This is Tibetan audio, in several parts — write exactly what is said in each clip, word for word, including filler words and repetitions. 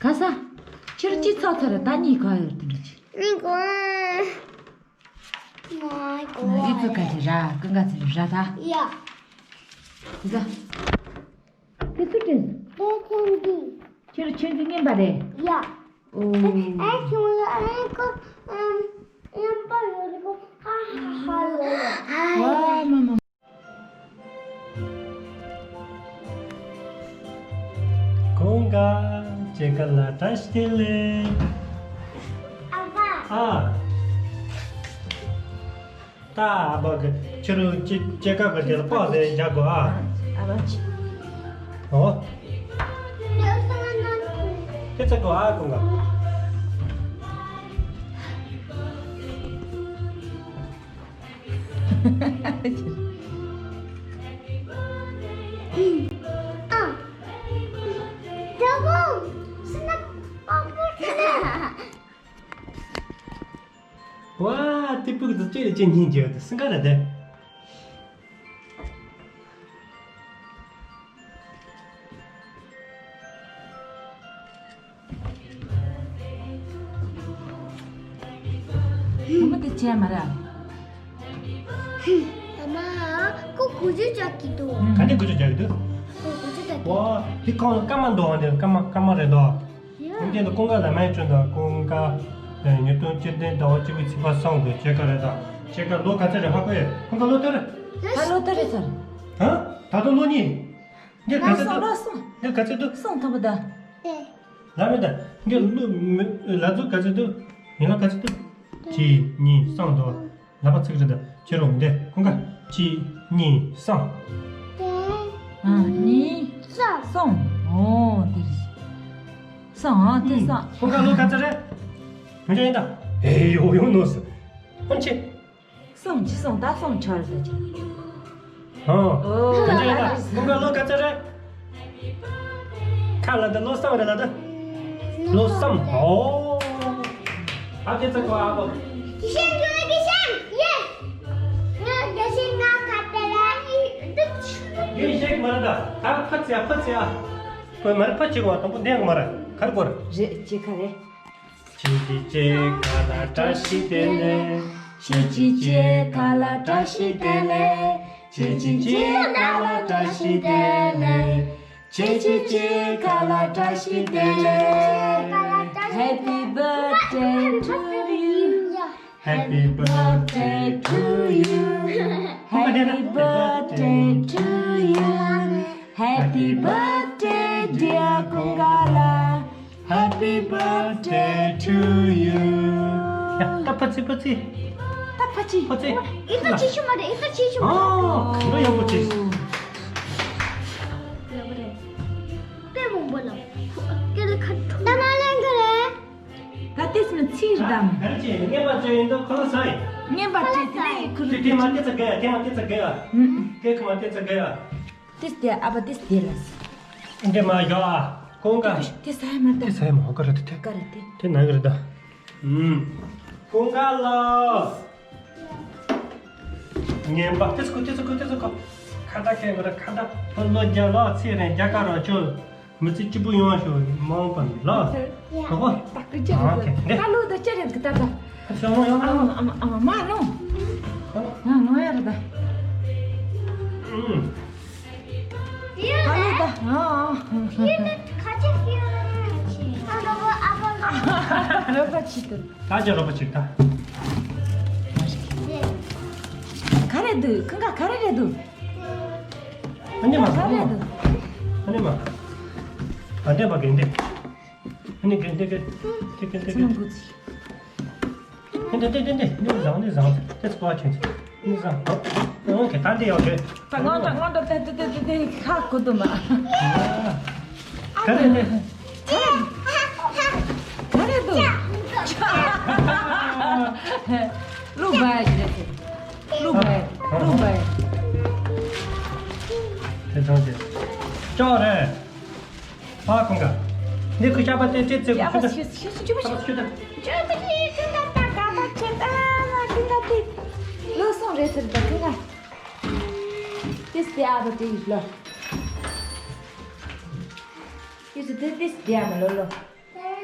ག་ས། ཁྱེད་ཅི་ཚོགས་ཚར་ད་གཉིས་ག་ཡོད་དུ་འགྲོ་ཆེ། གཉིས་ག་ཡོད། ཨི་ཙུ་ག་ཅི་ར་ཀུན་ག་ཚི་ར་ད། ཡ། ད། དེ་སུ་དྲན། དེ་ཁྱེད་ཀྱི། ཁྱེད་ཁྱེད་ཀྱི་རྔན་པ་རེད། ཡ། ཨོ། ཨེ་ཁྱོད་ཡ་ཨེ་ཁོ་ཨམ་ཨམ་པ་ཡོད་ཁོ་ཧ་ཧ་ཧ་ལོ། ཝ་མ་མ། ཁོང་ག་ཅེ་ཀ་ལ་བཀྲ་ཤིས་བདེ་ལེགས། ཨ་ཕ། ཨ། ད་ཨ་ཕ་གི་ཕྱི་རུ་ཅེ་ཅེ་ཀ་གི་དེ་ལ་པགས་དེ་རྒྱག་དགོས་ཨ། ཨ་ཕ་ཅི། ཨོ། དེ་ཚ་དགོས་ཨ་ཁོང་ག། ཝ། དེ་ཕུག་ཏུ་ཅི་ལ་ཅི་སྙིང་རྗེ་བ་དེ་སིང་ག་ལ་དེ། ཨ་མ་དེ་བྱས་མ་ར། ཨ་མ། ཁོ་དགུ་བཅུ་རྒྱག་གི་འདུག་ག་འདྲ་དགུ་བཅུ་རྒྱག་གི་འདུག་ཁོ་དགུ་བཅུ་རྒྱག་གི། ཝ། དེ་ཁོང་ལ་སྐར་མ་འདུག་ཨ། དེ་སྐར་མ་སྐར་མ་རེད་འདུག་ཡ། ཁོང་ཚོས་ཀུན་དགའ་ལ་མའི་ཁྱོན་དང་ཀུན་དགའ། ཉིས་སྟོང་བཅུ་བདུན་ཟླ་བ་གཅིག་པའི་ཚེས་པ་སང་དུ་ཕྱེད་ཀ་རེད་དང་ཕྱེད་ཀ་ལོ་ག་ཚོད་རེད་ཧ་གོ་ཡས། ཀུན་དགའ་ལོ་ལྟར། ད་ལོ་ལྟར་རེད་ཚར། ཧ། ད་དུང་ལོ་གཉིས། འདི་ག་ཚོད་འདུག་ལོ་གསུམ། འདི་ག་ཚོད་འདུག་སང་ཐོབ་པ་ད། ལ་མེ་ད། འདི་ལོ་མི་ལ་ཚོད་ག་ཚོད་འདུག་ཡིན་ལ་ག་ཚོད་འདུག་གཅིག་གཉིས་སང་དུ། ལ་པ་ཚིག་རེད་ད། ཁྱེད་རང་འདི་ཁོང་ག་གཅིག་གཉིས་སང་། ཨ་གཉིས་སང་། སང་། ཨོ་དེ་རེད། སང་ཨ་དེ་སང་། ཁོང་ག་ལོ་ག་ཚོད་རེད། མི་འདྲ་ཡིན་ད། ཨེ་ཡོ་ཡོ་ནོ་སི། ཨམ་ཆི། སང་ཅི་སང་ད་སང་ཆར་ཟེར་ཅི། ཨོ། ཨོ་ག་ཚོད་རེད་ད། ཁོང་ག་ལོ་ག་ཚོད་རེད། ཁ་ལ་ད་ལོ་སང་རེད་ལ་ད། ལོ་སང་། ཨོ། ཨ་ཁེ་ཚ་ཁོ་ཨ་ཁོ། གི་ཤན་གི་ཤན་ཡེ། ང་གི་ཤན་ང་ཁ་ཏེ་ར་ཨི་དུ། གི་ཤན་མ་ར་ད། ད་ཕ་ཚ་ཕ་ཚ། ཁོས་མ་ར་ཕ་ཅིག་བ་དང་པོ་བདེན་གི་མ་ར། ཁར་གོར། རེད་ཅི་ཁ་རེད། ཁྱེད་ཀྱི་ཅེ་ཀ་ལ་བཀྲ་ཤིས་བདེ་ལེགས། ཁྱེད་ཀྱི་ཅེ་ཀ་ལ་བཀྲ་ཤིས་བདེ་ལེགས། ཁྱེད་ཀྱི་ཅེ་ཀ་ལ་བཀྲ་ཤིས་བདེ་ལེགས། ཁྱེད་ཀྱི་ཅེ་ཀ་ལ་བཀྲ་ཤིས་བདེ་ལེགས། Happy birthday to you. Happy birthday to you. Happy birthday to you. Happy birthday, dear Kungala. Happy birthday to you. ཡ། ད་ཕ་ཚི་ཕ་ཚི། ད་ཕ་ཚི། ཕ་ཚི། ཨི་ད་ཅི་ཤུ་མ་རེད། ཨི་ད་ཅི་ཤུ་མ་རེད། ཨོ། ག་རེ་ཡག་པོ་བྱས། ཡག་པོ་རེད། དཔེ་མང་པོ་ལ། ཀེ་རེ་ཁ་ཐུག་ད་མ་ལེན་ག་རེད། ད་ཏིས་མི་ཚིར་དམ། ག་རེ་བྱས། ངས་པ་ཚོས་ཡིན་དུ་ཁོ་ལ་ས་ཡིན། ངས་པ་ཚོས་ཚིར་ཁུ་རུ། དེ་དེ་མ་དེ་ཚ་ག་ཡ། དེ་མ་དེ་ཚ་ག་ཡ། ཧུམ། ཀེ་ཁ་མ་དེ་ཚ་ག་ཡ། ཏིས་དེ་ཨ་བ་ཏིས་དེ་ལ་སི། འདི་མ་ཡོ་ཨ། ཀུན་དགའ། དེ་ས་ཡ་མ་ད། དེ་ས་ཡ་མ་ཧོ་ཀ་ར་དེ་དེ། ཀ་ར་དེ། དེ་ན་གི་རེད་ད། ཨུམ། ཀུན་དགའ་ལ། ངན་པ་ཏིས་ཀོ་ཏིས་ཀོ་ཏིས་ཀོ། ཁ་ད་ཁེ་གོ་ར་ཁ་ད་ཕོ་ལོ་རྒྱ་ལོ་ཚེ་རིང་རྒྱ་གར་རོ་ཅོ། མི་ཚེ་སྐྱིད་པོ་ཡོང་བ་ཤོག་མང་པ་ལ། ད་ལོ་ད་ཅི་རེད་ད་ད། ཨ་ཤོག་མོ་ཡོང་ཨ་མ་ཨ་མ་ཨ་མ་མ་ནོ། ང་ནོ་ཡ་རེད་ད། ཨུམ། ད་ལོ་ད། ཨ་ཨ། ཁ་ཆེ་ཁྱི་ཡོད་ན་ཁྱི། ཨ་རོ་པ་ཨ་པ་ལ། རོ་པ་ཆི་ཏུ། ད་ཅི་རོ་པ་ཆི་ད། ག་རེ་འདུག་ཁང་ག་ག་རེ་རེད་འདུག་ཨ་ནི་མ་ག་རེ་འདུག་ཨ་ནི་མ། ཨ་ནི་མ་གན་དེ། ཨ་ནི་གན་དེ་གན་དེ་གན་དེ་གན་དེ་གན་དེ། ཚང་གུ་ཚི། ཨ་ནི་དེ་དེ་དེ་ནི་བཟང་ནི་བཟང་དེ་ཚོ་བ་ཆེན་ཚེ་ནི་བཟང་། ཨོ་ཁེ་ད་འདི་ཡོད་གི། ད་ང་ད་ང་ད་དེ་དེ་དེ་དེ་ཁ་གུ་དུ་མ། ག་རེ་དེ། ག་རེ་འདུག་ལུག་བལ་གྱི་རེད། ལུག་བལ། ལུག་བལ། དེ་ཚང་དེ་ཅོག་རེད། ཕ་ཁོང་ག་འདི་ཁུ་ཤ་པ་དེ་ཅེ་ཙེ་ཡ་ཁུ་ཤ་ཤ་ཤ་ཤ་ཤ་ཤ་ཤ་ཤ། ཅོ་ཏ་ཅི་ཁུ་ཏ་ཏ་ག་པ་ཆེ་ཏ་ན་ཁུ་ཏ་ཏི། ལོ་སོང་རེད་ཟེར་ད་ཁུ་ང་། ཏིས་ཏི་ཨ་བ་ཏི་ལོ། ཏིས་ཏི་ཏིས་ཏི་ཨ་མ་ལོ་ལོ།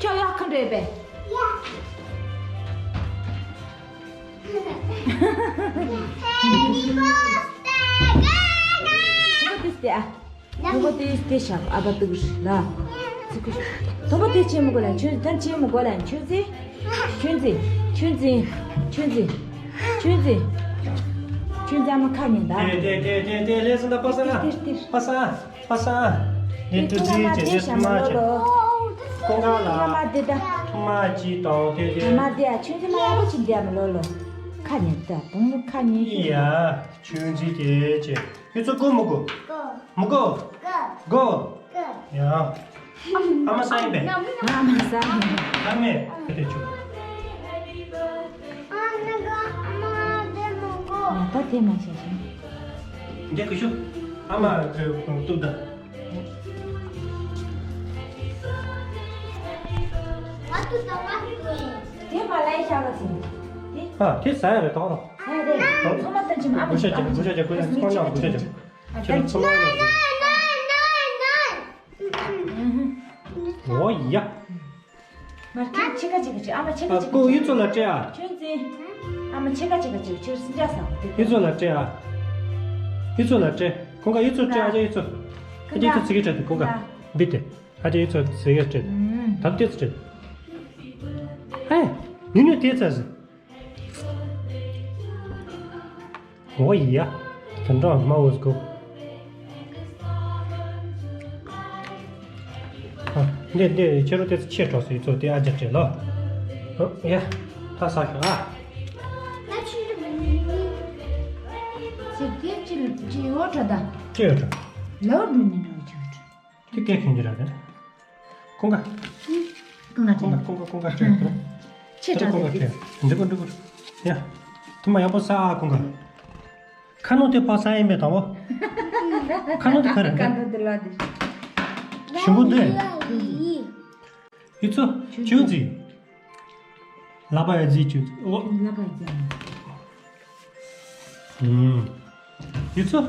ཁྱོད་ཡག་ཁ་འདྲ་ཡོད་པས། ཁྱོད་དེ་སྟེ་ཨ། ཁྱོད་དེ་སྟེ་ཤག་ཨ་བ་དུག་ལ། ཚིག་གུ་ཤག་དོམ་པོ་དེ་ཆེན་མོ་གོ་ལ་ཆུན་ད་ཆེན་མོ་གོ་ལ་ཆུན་ཙི། ཆུན་ཙི། ཆུན་ཙི། ཆུན་ཙི། ཆུན་ཙི། ཆུན་ཙི་ཨ་མ་ཁ་ཉན་ད། དེ་དེ་དེ་དེ་དེ་ལས་སུ་ད་པ་ས་ན། དེ་དེ་དེ། པ་ས། པ་ས། ནི་ཏུ་ཙི་ཅེ་ཅེ་མ་ཅེ། ཀོང་ཀ་ལ། ཐུ་མ་ཅི་དང་དེ་དེ། མ་དེ་ཨ་ཆུན་ཙི་མ་ཡག་པོ་ཅིག་འདི་ཨ་མ་ལོ་ལོ། ཁ་ཉན་ད་བུ་མོ་ཁ་ཉན་ཅིག་ཡ། ཆུན་ཙི་དེ་ཅེ། ཁྱོད་ཚོ་གོ་མི་གོ། མི་གོ། གོ། ཡ། ཨ་མ་ས་ཡིན་པས། ཨ་མ་ས་ཡིན། ཨ་མས་དེ་ཆུ། ང་ད་དེ་མ་བྱས་ཤིང་། འདི་ཁུ་ཤུ། ཨ་མ་གཏུབ་ད། དེ་མ་ལ་ཡི་ཤ་བ་ཟིན། ཨ་དེ་ཟ་ཡ་རེད་དོ། ཨ་རེད། ཚང་མ་སྟོན་ཆེན་ཨ་མ་གུ་ཤ་ཅན་གུ་ཤ་ཅན་གུ་ཤ་ཅན་ཚང་མ་གུ་ཤ་ཅན། ཁྱེད་ཚང་མ་ཡོད། འོ་ཡ། མར་ཁྱེད་ཕྱེད་ཀ་ཅིག་གི་ཅིག་ཨ་མ་ཕྱེད་ཀ་ཅིག་གི་ཅིག་ཨ་ཀོ་ཡུ་ཚོ་ལ་སྤྲད་ཨ། ཆུན་ཙི། ཨ་མ་ཕྱེད་ཀ་ཅིག་གི་ཅིག་ཆུ་སྲིན་ཇག་ཟ་བ་དེ། ཡུ་ཚོ་ལ་སྤྲད་ཨ། ཡུ་ཚོ་ལ་སྤྲད། ཁོང་ག་ཡུ་ཚོ་སྤྲད་ཨ་ཅག་ཡུ་ཚོ། ཨ་ཅག་ཡུ་ཚོ་ཚིག་གི་སྤྲད་དེ་ཁོང་ག་བི་དེ། ཨ་ཅག་ཡུ་ཚོ་ཚིག་གི་སྤྲད། ད་དེ་ཚོ་སྤྲད། ཧེ། ཉུ་ཉུ་དེ་ཚ་ཟི། འོ་ཡ། དོན་དག་མ་འོས་གོ། ཨ། འདི་འདི་ཁྱེད་རང་དེ་ཚོ་ཆེ་གྲོགས་སུ་ཡིན་ཚོ་དེ་ཨ་ཅག་སྤྲད་ལོ། ཨོ་ཡ། ད་ཟ་ཤོག་ཨ། ཅི་དེ་ཅི་ཅི་ཡོད་འགྲོ་ད། ཅི་ཡོད་འགྲོ། ལོ་འགྲོ་ནི་འགྲོ་ཅི་ཡོད་འགྲོ། དེ་སྐད་ཁེངས་ཀྱི་ར་རེད། ཁོང་ག་ཁོང་ག་ཁོང་ག་ཁོང་ག་ཁོང་ག་ཁྲེལ། ཁྲེལ། ཁྲེལ་ཁྲེལ་ཁོང་ག་ཁྲེལ། འགྲིག་གོ་འགྲིག་གོ། ཡ། དུ་མ་ཡག་པོ་ཟ་ཨ་ཁོང་ག་ཁ་ནོ་དེ་ཕག་ས་ཡིན་པས་དང་བོ། ཁ་ནོ་དེ་ག་རེ་ཁ་རེད། ནོ་དེ་ལ་དེ། ཞིམ་པོ་འདུག་ཡུ་ཚོ་ཅུང་ཙི། ལ་པ་ཡ་ཛི་ཅུང་ཙི། ཨོ། ལ་པ་ཡ་ཛི། ཨུམ། ཡུ་ཚོ།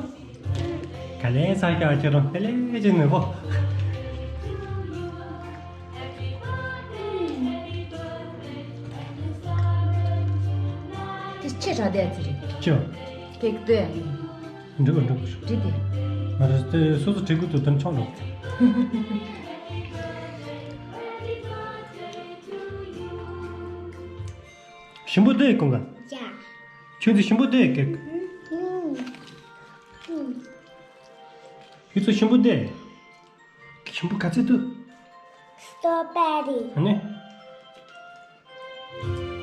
ག་ལེ་ས་ཀྱ་ཁྱེད་རང་དེ་ལེ་ཅི་ནི་བོ། དེ་ཆེ་དྲག་དེ་ཨ་ཙི་རེད། ཅོ། ཀེག་དེ། འགྲིག་གོ་འགྲིག་གོ། འགྲིག་དེ། ང་རང་དེ་སོ་སོ་བྲིས་གོ་དུ་དོན་ཆོག་འགྲོ། ཞིམ་པོ་འདུག་ཁོང་ག་ཡ། ཁྱོད་ཚོ་ཞིམ་པོ་འདུག་ཀེག་ཨུམ། ཨུམ། ཁྱོད་ཚོ་ཞིམ་པོ་འདུག་ཞིམ་པོ་ག་ཚོད་འདུག་སི་ཊོ་བེ་རི། ཨ་ནི།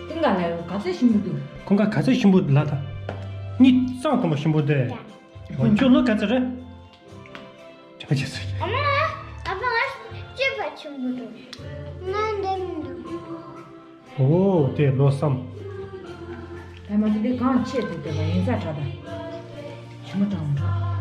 ཏིང་ག་ལ་ཡོད་ག་ཚོད་ཞིམ་པོ་འདུག་ཁོང་ག་ག་ཚོད་ཞིམ་པོ་ལ་ད། གཉིད་སང་དུ་མ་ཞིམ་པོ་འདུག་ཡ། ཁྱོད་ལོ་ག་ཚོད་རེད། ཨ་ཅེ་ཟེར། ཨ་མ། ཨ་ཕ་ང་སྐྱེས་པ་ཆེན་པོ་འགྲོ། ང་འདི་མི་འདུག་ཨོ་དེ་ལོ་བསམ། ད་མ་གི་འདི་གང་ཆེ་འདུག་དེ་ལ་ཡིན་ས་དྲག་ད། ཆུ་མོ་དྲག་མོ་དྲག